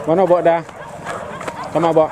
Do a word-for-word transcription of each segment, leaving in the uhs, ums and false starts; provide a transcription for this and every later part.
Mano, Bok, dah? Sama, Bok.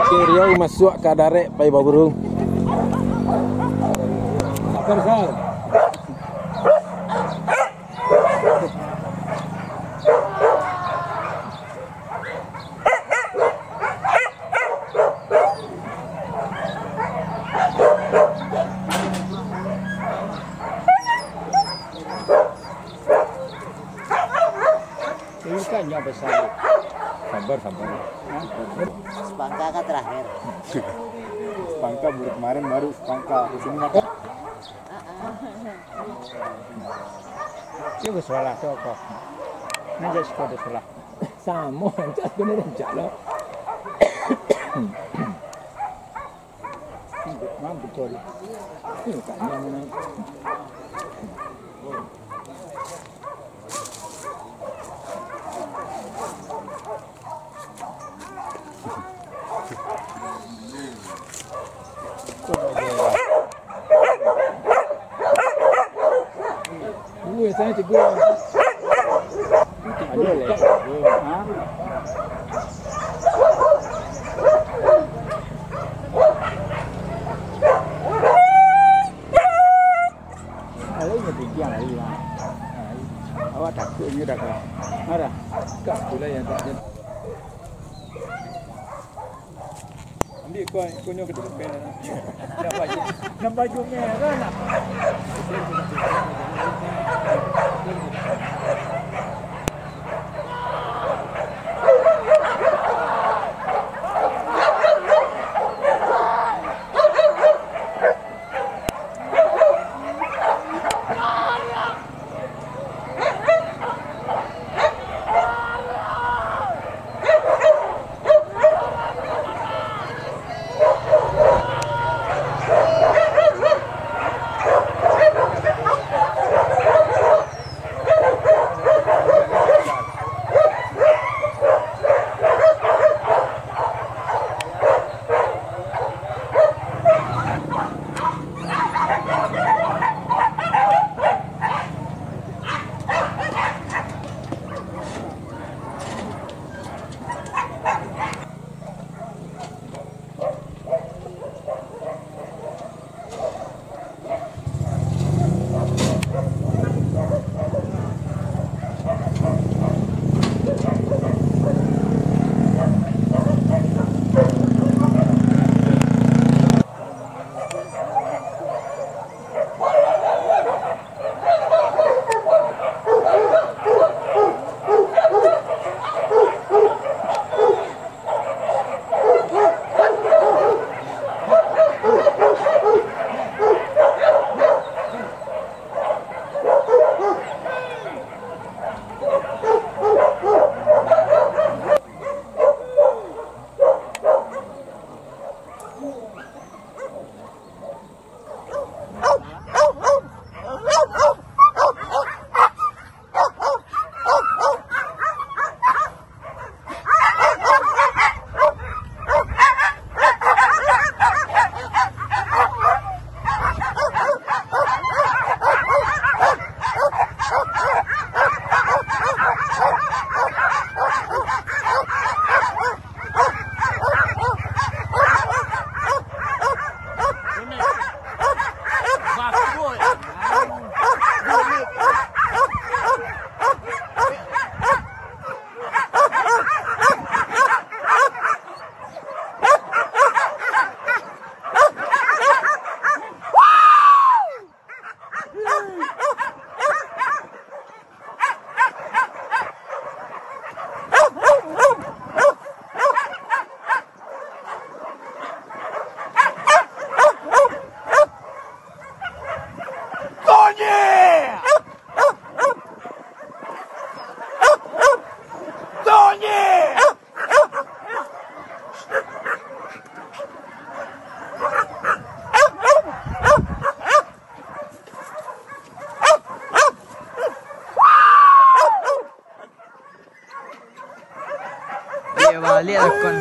Oke, Riau masuak ka darek pai baburu. Sabar, Sal. Ini kan nyo besar. Sabar, sabar. Sepangka ka terakhir. Sepangka baru kemarin, baru sepangka. Di sini makan. Iyo, basalah tu kok. Nan jadi siko basalah. Samo, rancak tu ni rancak lo. Mantap, betul. Ini tak nyaman. Dua, saya tiga. Ada lagi. Ha? Alai nyo tinggi alai, bang. Awak takuik nyo dah ka. Marah. Kak, itulah yang tak ada. Ambil kau, kau nyo ke depan. Nak baju, nak baju merah nak. Baliak lah kon.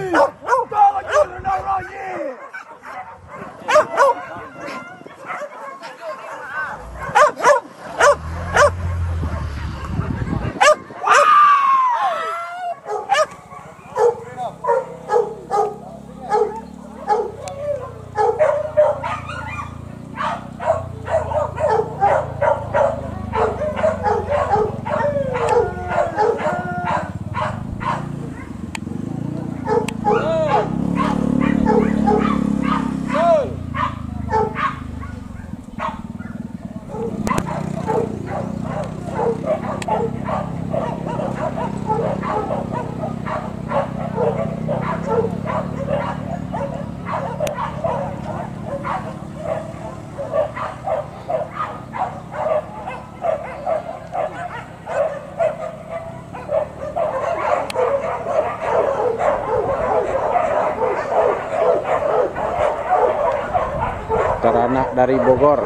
Taranak dari Bogor.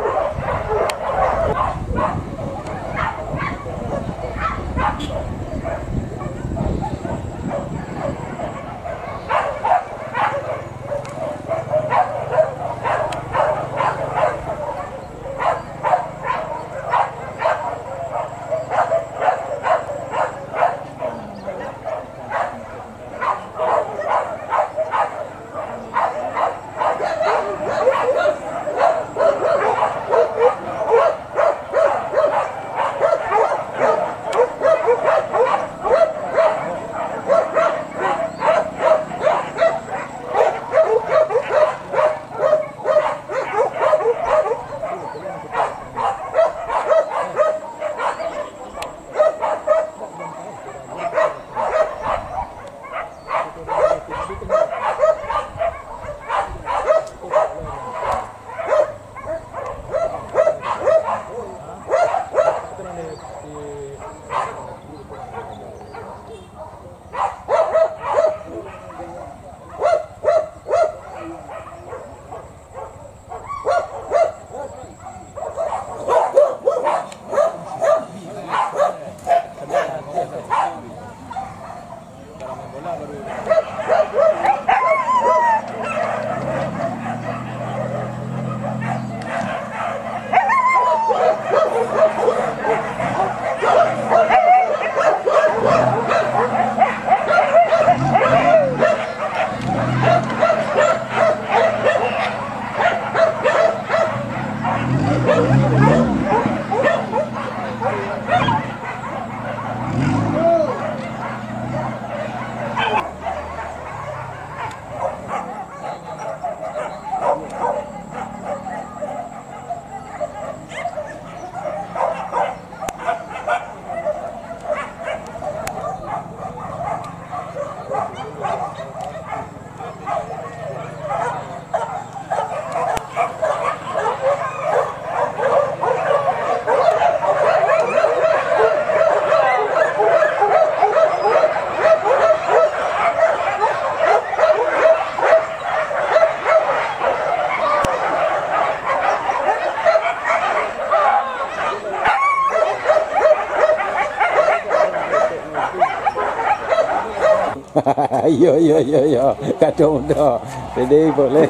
Iyo, iyo, iyo, iyo. Kacau mudo. Jadi boleh.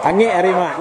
Angik hari, Mak.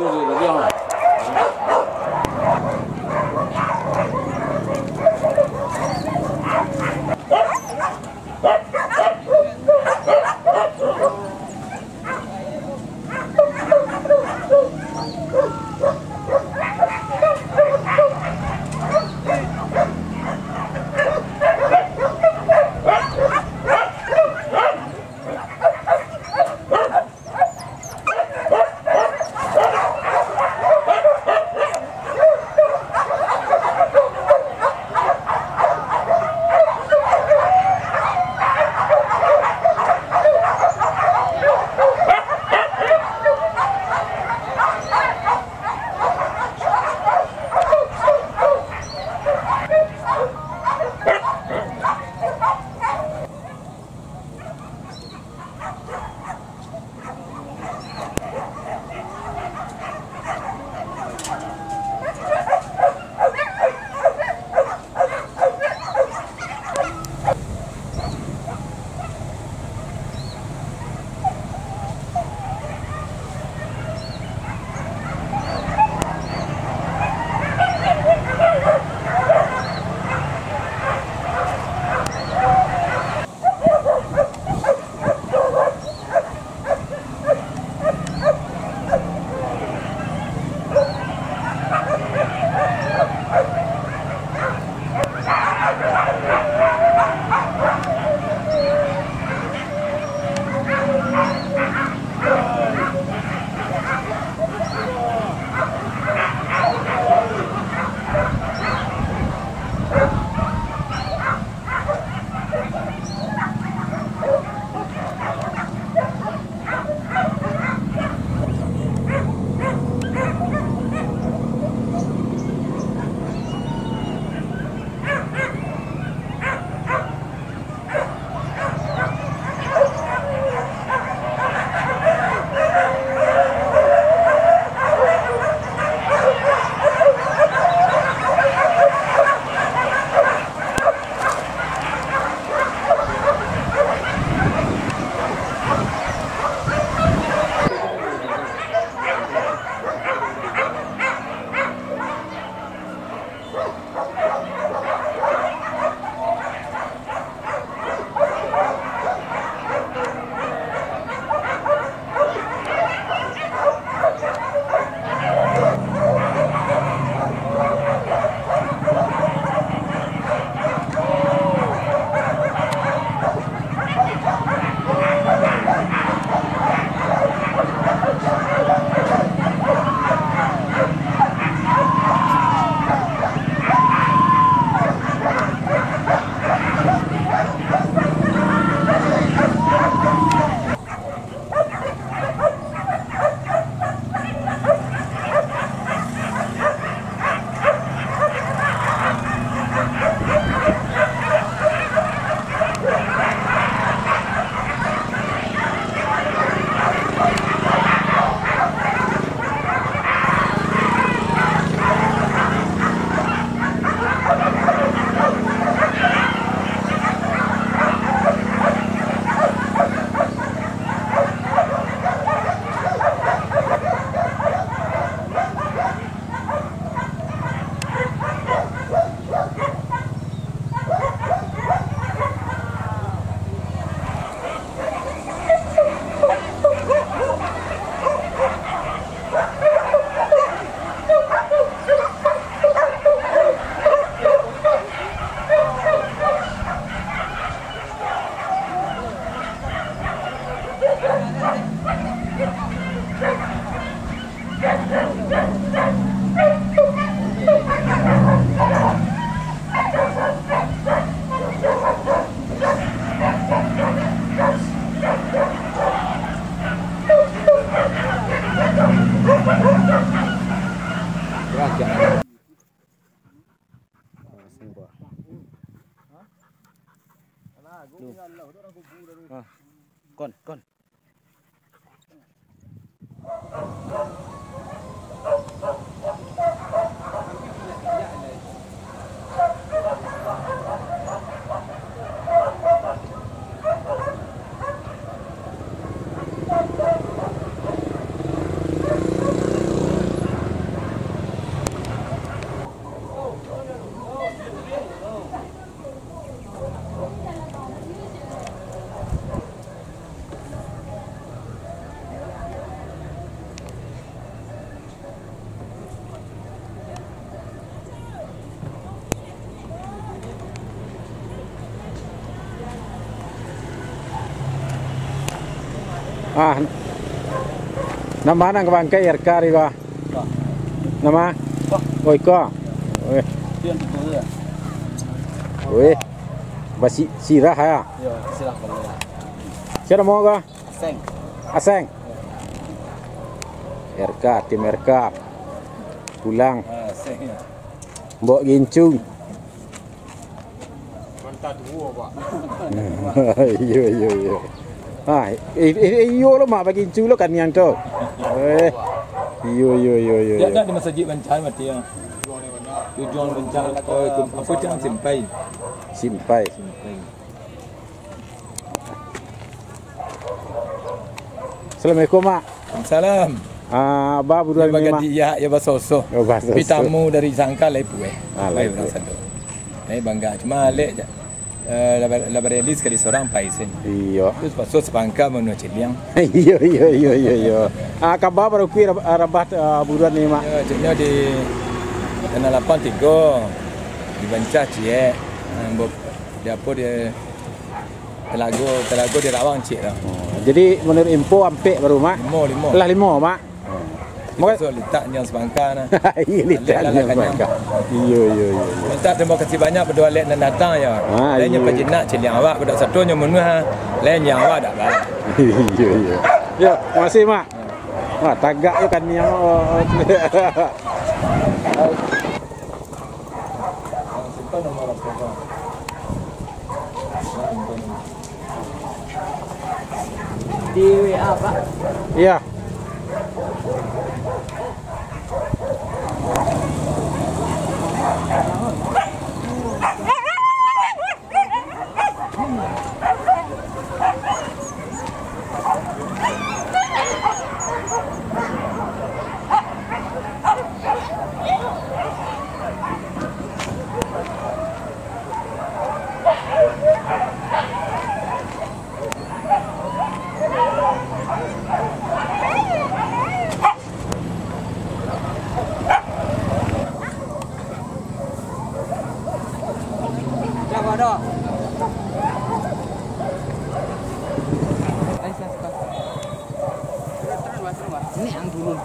Ah, kon, kon. Ah, nama nan ka bangkai R K ri, bah? Nama? Oh, iko. Weh. Weh. Basi-, sirah, ya? Yo, sirah kalau ya. Sia namo ko? Aseng. Aseng. R K, tim R K. Pulang. Ah, Aseng. Mbok gincung. Mantap duo, Pak. Iyo, iyo, iyo. Ah, eh, eh, eh, iyo lo, mak, bagincung lo kaniang tu. Eh. Iyo, iyo, iyo, iyo, Dak iyo. Ado di masajik Banjar mati ya. Tujuan Banjar, eh, apa tu, Simpai. Simpai. Simpai. Assalamualaikum, Mak. Salam. Ah, Abah buruan ni, Mak. Bagadi ya, ya basoso. Oh, basoso. Tapi tamu dari Sangka lai pueh. Ah, lai pueh. Lai urang sado. Lai bangga. Cuma alek ja. Eh, labar, labar rilis sekali sorang pai sen. Iyo. Terus paso sepangka manu ciliang. Iyo, iyo, iyo, iyo, iyo. Ah, kaba baru kui rab-, ah, rabah, ah, buruan ni, Mak. Ya, ceknya di Tanah Lapang tigo. Di Bancah ciek. Ah, bo-, di apo, di Telago, Telago di Rawang ciek lah. Oh, jadi menurut info ampek baru, Mak? Limo, limo. Lah limo, Mak. Oh. Maka- Pasal litak niang sabangka nah. Iyo, litak niang sabangka. Iyo, iyo, iyo, iyo. Minta terima kasih banyak pado alek nan datang ya. Ah, lain nyo iyo. Pajinak ciliang awak, budak sato nyo munuah, lain nyo awak dak ba. Iyo, iyo. Yo, makasih, Mak. Wah, tagak tu kan niang. Oh, oh. Di W A, Pak. Iya. Ini yang turun.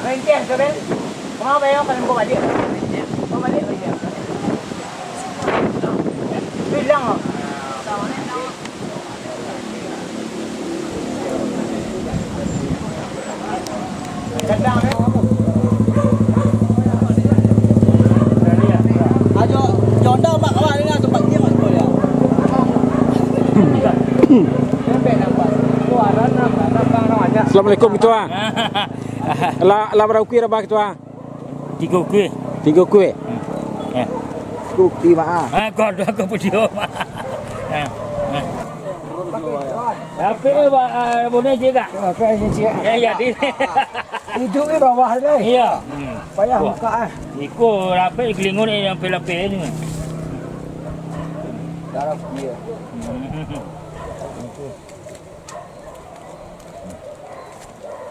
Rengkeng tu, Ben. Kemana, Ben? Kau balik. Kau balik, Ben. Bilang, oh. Assalamualaikum, Ketua. Lah, lah bara ukui rabah, Ketua? Tigo ukui. Tigo ukui? Hmm. Eh. Ukui, Mak, ah. Ah, kau dua kau pudio, Mak. Ah, ah. Tapi, eh, ba-, ah, boleh je tak? Apa yang cik? Ya, ya, di. Hidup di bawah tu, eh. Iya. Hmm. Payah buka, ah. Iko rapek, kelingun ni sampai lapeh ni. Darah dia. Hmm.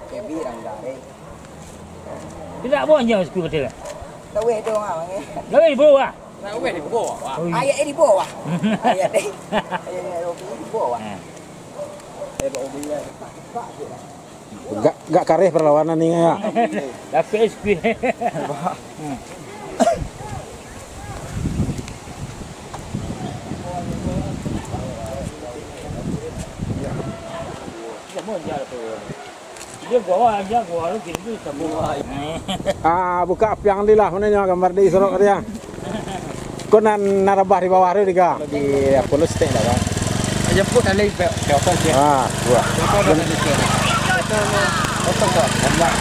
Kebi rang darah. Tidak boleh nyawa suku betul. Laweh doang, ah, eh. Laweh di bawah. Laweh di bawah. Oh, iya. Ayat di bawah. Ayat di. Ayat di bawah. Eh. Eh, bawah dia. Gak, gak kareh perlawanan ni, ya. Dapek S P. Ah, buka apiang di lah, mana nya gambar di sorok dia. Ko nan narabah di bawah tu, Diga. Di apa lu stek dah, Bang? Jemput dari Bel-, Belfast ya. Ah, wah. Motor dah beli tu. Motor tu, ombak.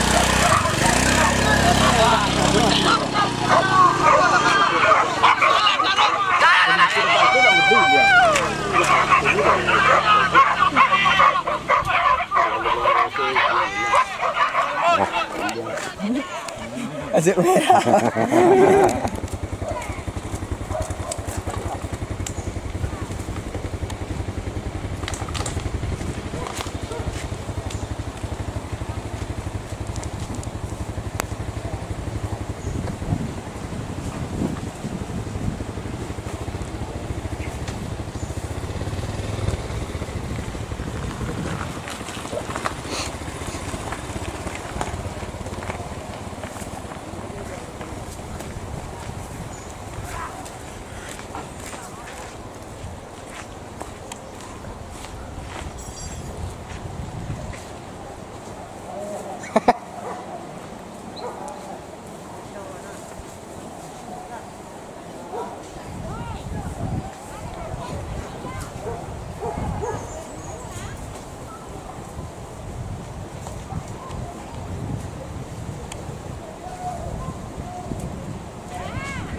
Asik merah.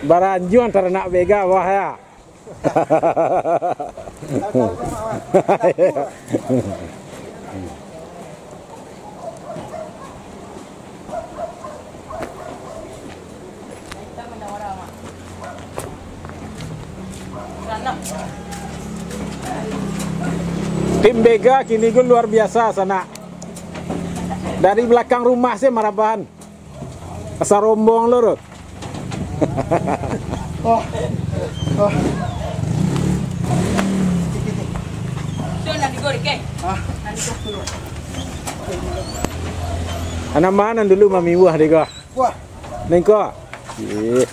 Baranjuang taranak bega, wah, ya. Tim Bega kini ko luar biasa, sanak. Dari balakang rumah se maraban. Sarombong lo tu. Oh. Oh. Ah. Anak ma nan dulu mamiwah dek ko? Wah. Nengko. Ih.